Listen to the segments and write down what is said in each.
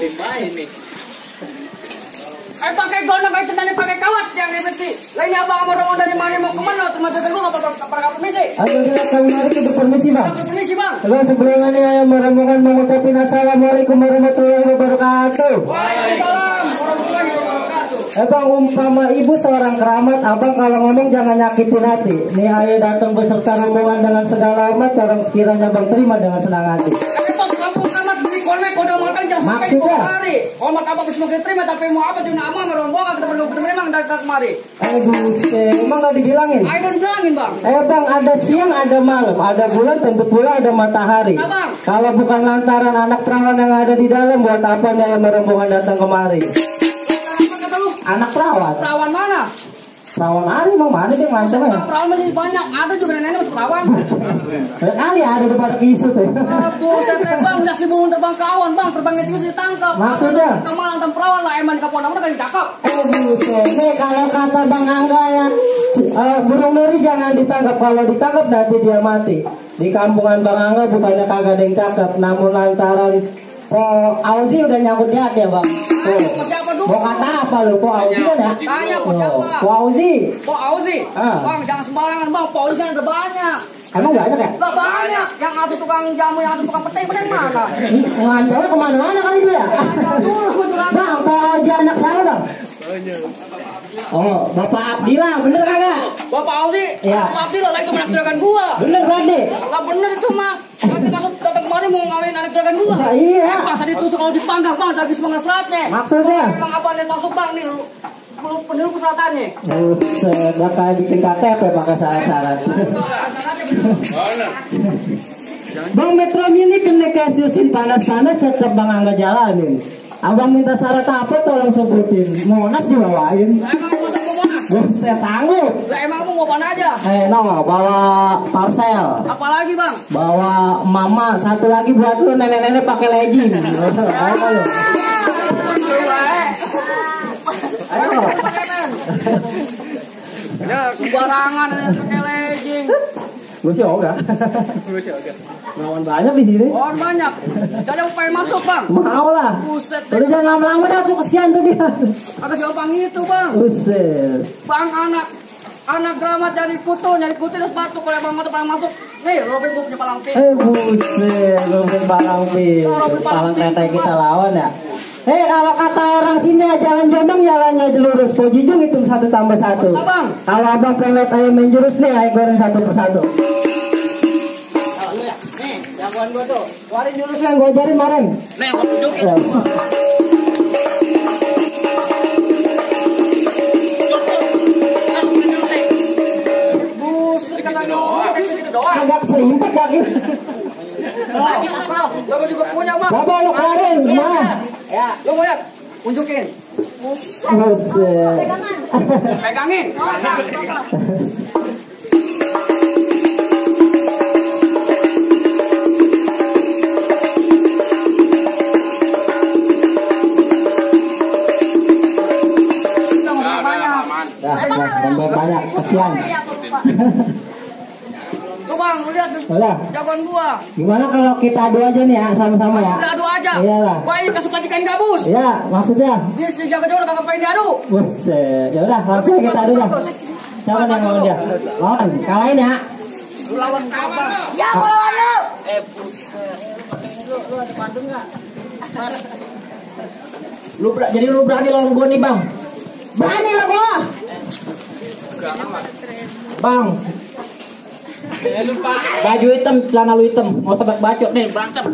ini. Pakai gondong kayak tendanya pakai kawat yang mesti. Lainnya abang mau dari mana mau kemana? Termasuk gua nggak permisi. Alhamdulillah kami mari kita permisi bang. Permisi bang. Halo sebelumnya saya merenungkan mengucapkan assalamualaikum warahmatullahi wabarakatuh. Waalaikumsalam warahmatullahi wabarakatuh. Bang umpama ibu seorang keramat, abang kalau ngomong jangan nyakitin hati. Nih ayah datang beserta rombongan dengan segala hormat, orang sekiranya bang terima dengan senang hati. Tapi bang kampung kamat beli kolmek udah makan jangan sampai Maksudnya? hari. Hormat abang semoga terima tapi mau apa tuh nama rombongan kita memang dari kemari. Buset, emang gak dibilangin? Ayo dong bilangin bang. Bang, ada siang, ada malam, ada bulan, tentu pula ada matahari. Nah, bang. Kalau bukan lantaran anak perawan yang ada di dalam, buat apa yang merombongan datang kemari? Apa kata lu? Anak perawan. Perawan mana? Perawan hari emang mana dia macam ya? Perawan masih banyak. Ada juga nenek masih perawan. Kali ada depan kisut ya. Buset bang, udah si burung terbang ke awan bang, terbangnya tinggi ditangkap. Maksudnya? Kemalang dan perawan lah, eman kapon namun kali cakep. Buset, nih kalau kata Bang Angga ya, burung nuri jangan ditangkap. Kalau ditangkap nanti dia mati. Di kampungan Bang Angga bukannya kagak ada yang cakep, namun lantaran Auzi udah nyangkut dia bang. Siapa dulu? Mau kata apa lu? Auzi kan ya? Tanya siapa? Auzi. Auzi. Bang jangan sembarangan bang, Auzi ada banyak. Emang banyak ya? Gak banyak. Yang ada tukang jamu, yang ada tukang petai mana? Ngancarnya kemana-mana kali dia. Bang, Auzi anak saya bang. Oh, Bapak Abdillah, bener kagak? Bapak Auzi? Iya. Bapak Abdillah lah itu anak juragan gua. Bener berarti? Lah bener itu mah. Nanti masuk datang kemari mau ngawin anak juragan gua. Iya. Pas ditusuk kalau dipanggang bang, lagi semangat seratnya. Maksudnya? Emang apa nih masuk bang nih? Penuh persyaratannya. Buset, bakal bikin KTP pakai syarat-syarat. Bang Metro Mini kena kasiusin panas-panas tetap Bang Angga jalanin. Abang minta syarat apa tolong sebutin. Monas dibawain. Lah emang mau sama Monas? Buset sanggup. Lah emang mau mana aja? No, bawa parcel. Apalagi bang? Bawa mama, satu lagi buat lu nenek-nenek pakai legging. Ayo lu. Ayo. Ya sembarangan pakai legging. Gue sih enggak. Lawan banyak di sini. Oh banyak. Jadi mau pengen masuk bang? Mau lah. Buset. Udah jangan lama-lama dah tuh, kesian tuh dia. Ada siapa bang itu bang? Buset. Bang anak keramat nyari kutu dan sepatu kalau emang mau palang masuk. Nih Robin gue punya palang pin. Buset, Robin palang pin. Palang tete kita lawan ya. Kalau kata orang sini jalan jondong jalannya lurus. Pojijung hitung 1 tambah 1. Abang. Kalau abang pengen ayam main jurus nih, ayam goreng 1 persatu. Nih jagoan gue tuh. Keluarin jurus yang gue ajarin kemarin. Nih aku tunjukin. Buset kata doang, kayak gitu doang. Agak selimpet lagi. Lagi apa? Gue juga punya bang. Bapak lu keluarin gimana? Ya, lu mau lihat? Unjukin. Buset. Pegangin. Banyak, kasihan. Tuh bang, lu lihat tuh. Udah. Jagoan gua. Gimana kalau kita adu aja nih ya, sama-sama ya? Udah adu aja. Iyalah. Wah ini kasih ikan gabus. Iya, maksudnya. Dia si jaga-jaga udah kagak pengen diadu. Buset. Ya udah, langsung kita adu dah. Siapa yang lawan dia? Lawan, kalahin ya. Lu lawan abang. Ya, gua lawan lu. Buset. Lu ada pandu enggak? Jadi lu berani lawan gua nih, Bang. Berani lah gua. Bang. Baju hitam, celana lu hitam, mau tebak bacot nih, berantem.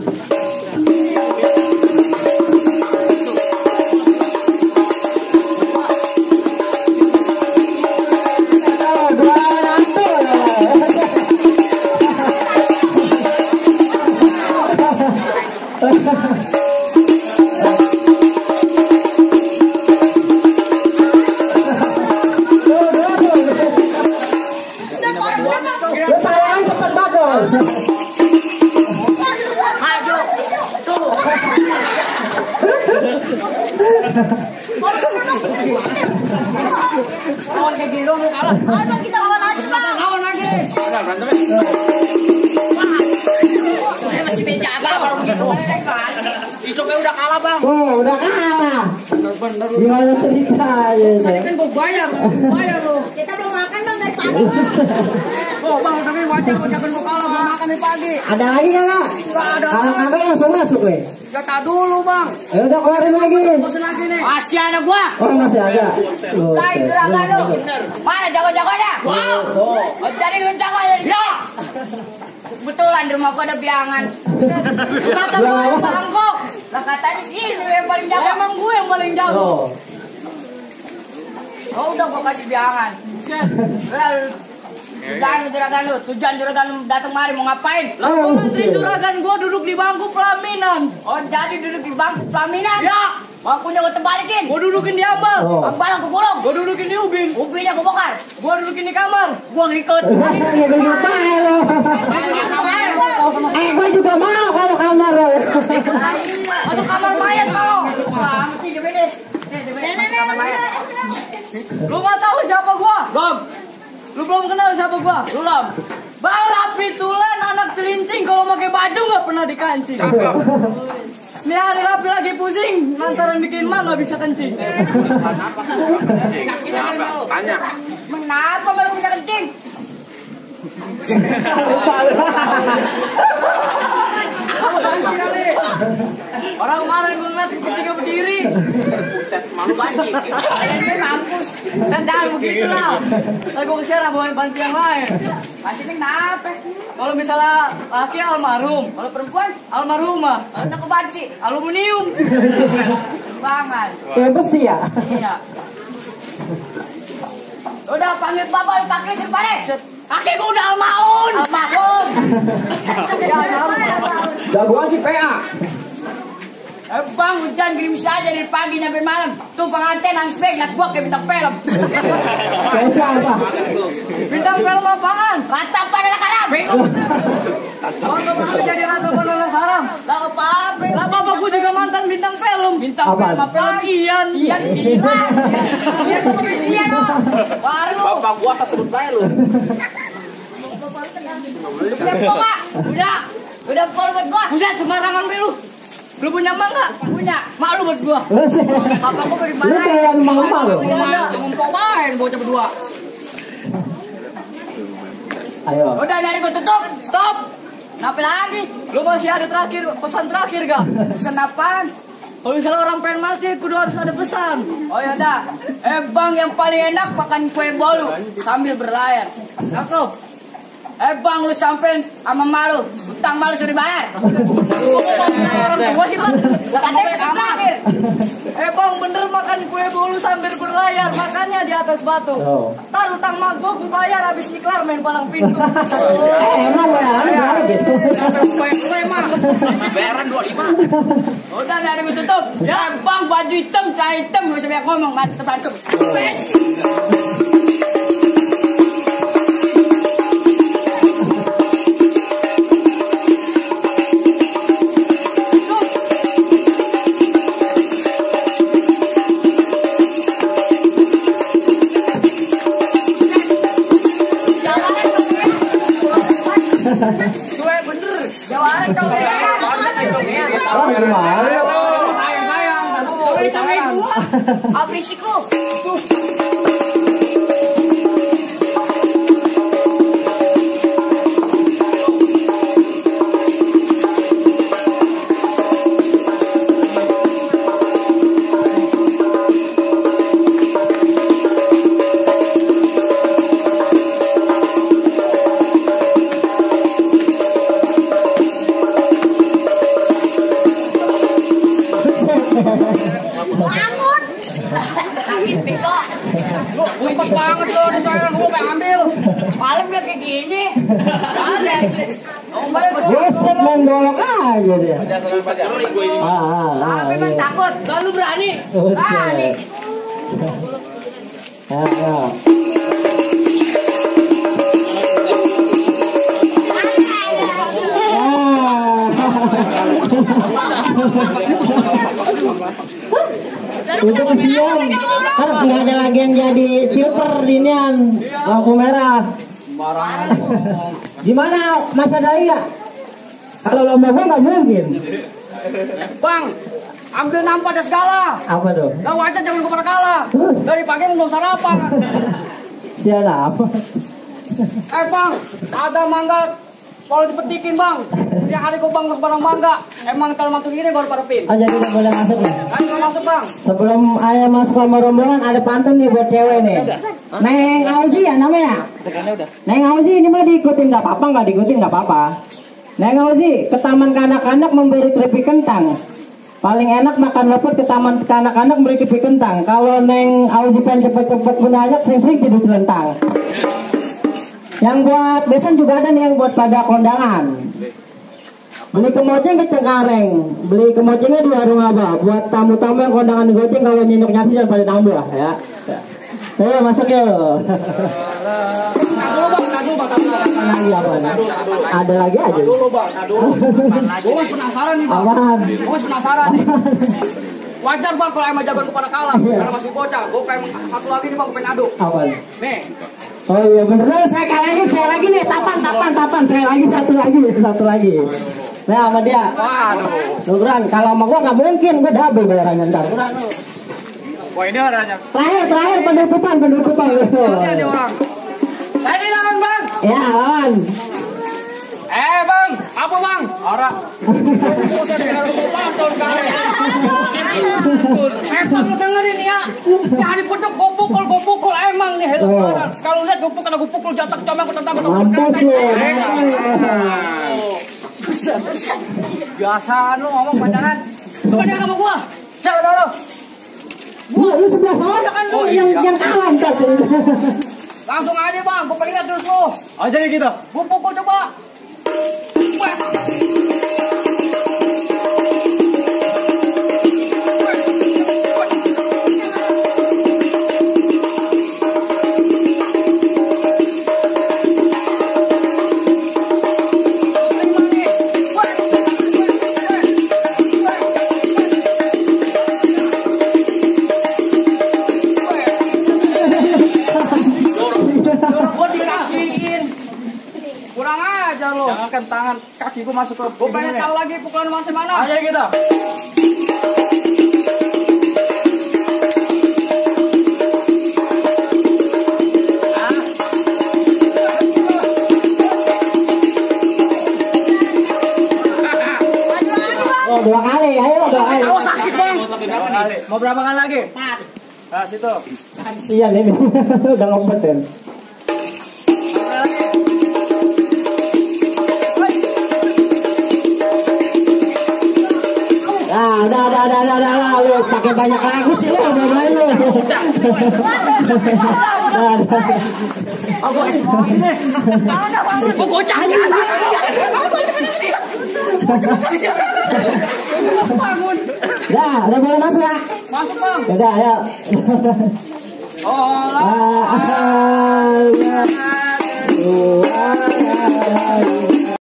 Lawan kayak gini dong, lu kalah. Ayo kita lawan lagi, Bang. Lawan lagi. Udah berantem. Saya masih meja apa? Itu kan udah kalah bang. Oh, udah kalah. Bener-bener lu. Gimana ceritanya? Tadi kan gue bayar lo. Kita belum makan dong dari pagi. Oh bang, udah kan wajar gue jangan gue kalah belum makan dari pagi. Ada lagi nggak? Nggak ada. Kalau kagak langsung masuk nih. Ya tak dulu bang. Udah keluarin lagi. Bosan lagi nih. Masih ada gua. Oh masih ada. Oh, Lain gerakan lu. Mana jago-jagonya? Wow. Jadi lu jago ya. Betulan di rumah gua ada biangan. Kata gua bangkok. Lah katanya sih lu yang paling jago. Emang gue yang paling jago. Oh udah gua kasih biangan. Juragan lu, tujuan juragan lu datang mari mau ngapain? Oh, Juragan gua duduk di bangku pelaminan. Oh jadi duduk di bangku pelaminan? Ya. Bangkunya gua terbalikin. Gua dudukin di ambal. Ambal gua gulung. Gua dudukin di ubin. Ubinnya gua bongkar. Gua dudukin di kamar. Gua ngikut. Gua juga mau kalau kamar. Masuk kamar mayat mau. Lu nggak tahu siapa gua? Belum. Lu belum kenal siapa gua? Belum. Bang Rapi Tulen anak celincing kalau pakai baju nggak pernah dikancing. Ini hari Rapi lagi pusing, lantaran bikin mah nggak bisa kencing. Tanya. Kenapa baru bisa kencing? Orang kemarin gue ngeliat ketika berdiri. Malu banget. Ini mampus. Dan jangan begitu lah. Lalu gue share bawain banci yang lain. Masih ini kenapa? Kalau misalnya laki almarhum, kalau perempuan almarhumah. Kalau nak banci aluminium. Banget. Kayak besi ya? Iya. Udah panggil bapak lu kakek daripada. Kakek gue udah almarhum. Almarhum. Jagoan si PA. Bang, hujan kirim saja dari pagi sampai malam. Tuh pengantin nangis baik, nak gua kayak bintang film. Kayak siapa? Bintang film apaan? Ratapan anak haram. Bang, kamu jadi ratapan anak haram. Lah apa-apa. Lah bapak gua juga mantan bintang film. Bintang film apa? Ian. Ian. Ian tuh Ian loh. Baru. Bapak gua tak sebut baik lu. Udah buat gua. Buset sembarangan lu. Lu punya emak nggak? Punya. Mak lu buat gua. Bapak gua beri mana? Lu kayak emak-emak lu. Ngumpul main bocah berdua. Ayo. Udah dari gua tutup. Stop. Kenapa lagi? Lu masih ada pesan terakhir gak? Pesan apaan? Kalau misalnya orang pengen mati, kudu harus ada pesan. Oh ya dah. Bang yang paling enak makan kue bolu sambil berlayar. Cakep. Bang lu sampein sama malu, utang malu sudah dibayar. Orang tua sih bang, katanya terakhir. Bang bener makan kue bolu sambil berlayar, makannya di atas batu. Tar utang mak gua bayar habis iklar main palang pintu. Emang bayaran gitu. Bayaran 25. Udah dari gua tutup. Ya bang baju hitam, celana hitam, gak usah banyak ngomong, mantep. Berisik lu. Buset main golok aja dia. Tapi memang takut, lalu berani. Berani. Untuk kesian, kan nggak ada lagi yang jadi silver dinian, lampu merah. Gimana Mas Adaya? Kalau lomba gua nggak mungkin. Bang, ambil nampak dan segala. Apa dong? Lah wajar jangan kepada kalah. Terus? Dari pagi belum sarapan. Siapa apa? Bang, ada mangga kalau dipetikin bang. Tiap hari kau bang barang mangga. Emang kalau mantu ini baru pada pin. Oh jadi nggak boleh masuk nih? Ayo nggak masuk bang. Sebelum ayah masuk sama rombongan ada pantun nih buat cewek nih. Neng Auzi ya namanya? Neng Auzi ini mah diikutin nggak apa-apa, nggak diikutin nggak apa-apa. Neng Auzi ke taman kanak-kanak memberi keripik kentang. Paling enak makan lepet ke taman kanak-kanak memberi keripik kentang. Kalau Neng Auzi pengen cepet-cepet punya anak sering-sering jadi celentang. Yang buat besan juga ada nih yang buat pada kondangan. Beli kemoceng ke Cengkareng, beli kemocengnya di warung apa? Buat tamu-tamu yang kondangan di goceng kalau nyenyok nyasi jangan pada nambah ya. Ayo masuk yuk. Nadu bang. Lagi apa nih? Ada lagi aja. Gue masih penasaran nih bang. Apaan? Gue masih penasaran nih. Wajar bang kalau emang jagoan kepada kalah. Karena masih bocah. Gue pengen satu lagi nih bang, gue pengen adu. Apaan? Nih. Oh iya bener, saya lagi nih, tapan, saya lagi satu lagi. Nah sama dia. Waduh. Lugran, kalau sama gua nggak mungkin, gua double bayarannya ntar. Wah ini orangnya. Terakhir penutupan. Ini ada orang. Saya lawan bang. Ya lawan. Bang, apa bang? Orang. Usah dengar pantun kali. Bang lu dengerin ya. Ini hari putuk gue pukul emang nih helm barang. Kalau lihat gue pukul jatak comel gue tentang Mampus lu. Biasa lu ngomong pacaran. Bukan dia sama gua. Siapa tahu lu? Gua lu sebelah sana kan lu yang kalah ntar. Langsung aja bang, gue pengen lihat terus lu. Aja gitu. Gue pukul coba. Kurang aja lo. Jangankan tangan, kaki gua masuk ke. Gue pengen tahu lagi pukulan masih mana. Aja gitu. Oh 2 kali, ayo 2 kali. Tahu sakit bang. Mau berapa kali lagi? 4. Nah, situ. Kasian ini, udah ngompetin. Udah, lu pakai banyak lagu sih lu, main lu. Gue kocak. Bangun. Udah boleh masuk ya? Masuk bang. Udah, ayo. Oh, Allah.